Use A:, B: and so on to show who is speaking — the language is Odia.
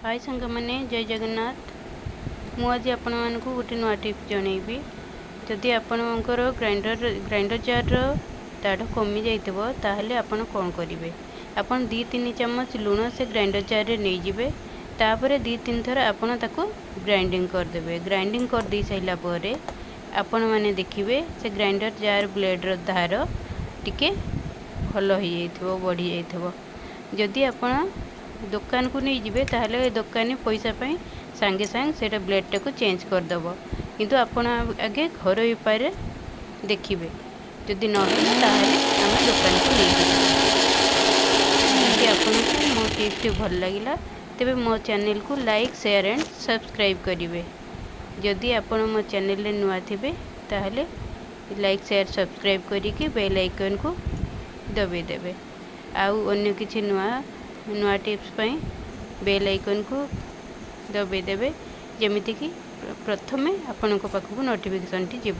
A: ହାଏ ସାଙ୍ଗମାନେ, ଜୟ ଜଗନ୍ନାଥ। ମୁଁ ଆଜି ଆପଣମାନଙ୍କୁ ଗୋଟେ ନୂଆ ଟିପ୍ସ ଜଣେଇବି। ଯଦି ଆପଣଙ୍କର ଗ୍ରାଇଣ୍ଡର ଜାର୍ର ଦାଢ଼ କମିଯାଇଥିବ, ତାହେଲେ ଆପଣ କ'ଣ କରିବେ? ଆପଣ 2-3 ଚାମଚ ଲୁଣ ସେ ଗ୍ରାଇଣ୍ଡର ଜାର୍ରେ ନେଇଯିବେ। ତାପରେ 2-3 ଥର ଆପଣ ତାକୁ ଗ୍ରାଇଣ୍ଡିଙ୍ଗ କରିଦେବେ। ଗ୍ରାଇଣ୍ଡିଙ୍ଗ କରିଦେଇ ସାରିଲା ପରେ ଆପଣମାନେ ଦେଖିବେ, ସେ ଗ୍ରାଇଣ୍ଡର ଜାର୍ ବ୍ଲେଡ଼ର ଧାର ଟିକେ ଭଲ ହେଇଯାଇଥିବ, ବଢ଼ିଯାଇଥିବ। ଯଦି ଆପଣ ଦୋକାନକୁ ନେଇଯିବେ, ତାହେଲେ ଦୋକାନୀ ପଇସା ପାଇଁ ସାଙ୍ଗେ ସାଙ୍ଗେ ସେଇଟା ବ୍ଲେଡ଼ଟାକୁ ଚେଞ୍ଜ କରିଦେବ। କିନ୍ତୁ ଆପଣ ଆଗେ ଘରୋଇ ଉପାୟରେ ଦେଖିବେ। ଯଦି ନହେଲା, ତାହେଲେ ଆମେ ଦୋକାନକୁ ନେଇକି ଯିବା। ଯଦି ଆପଣଙ୍କୁ ମୋ ଟିପ୍ସଟି ଭଲ ଲାଗିଲା, ତେବେ ମୋ ଚ୍ୟାନେଲକୁ ଲାଇକ୍, ସେୟାର ଆଣ୍ଡ ସବସ୍କ୍ରାଇବ୍ କରିବେ। ଯଦି ଆପଣ ମୋ ଚ୍ୟାନେଲରେ ନୂଆ ଥିବେ, ତାହେଲେ ଲାଇକ୍, ସେୟାର, ସବସ୍କ୍ରାଇବ୍ କରିକି ବେଲ୍ ଆଇକନ୍କୁ ଦବାଇ ଦେବେ। ଆଉ ଅନ୍ୟ କିଛି ନୂଆ ନୂଆ ଟିପ୍ସ ପାଇଁ ବେଲ୍ ଆଇକନ୍କୁ ଦବାଇ ଦେବେ, ଯେମିତିକି ପ୍ରଥମେ ଆପଣଙ୍କ ପାଖକୁ ନୋଟିଫିକେସନ୍ଟି ଯିବ।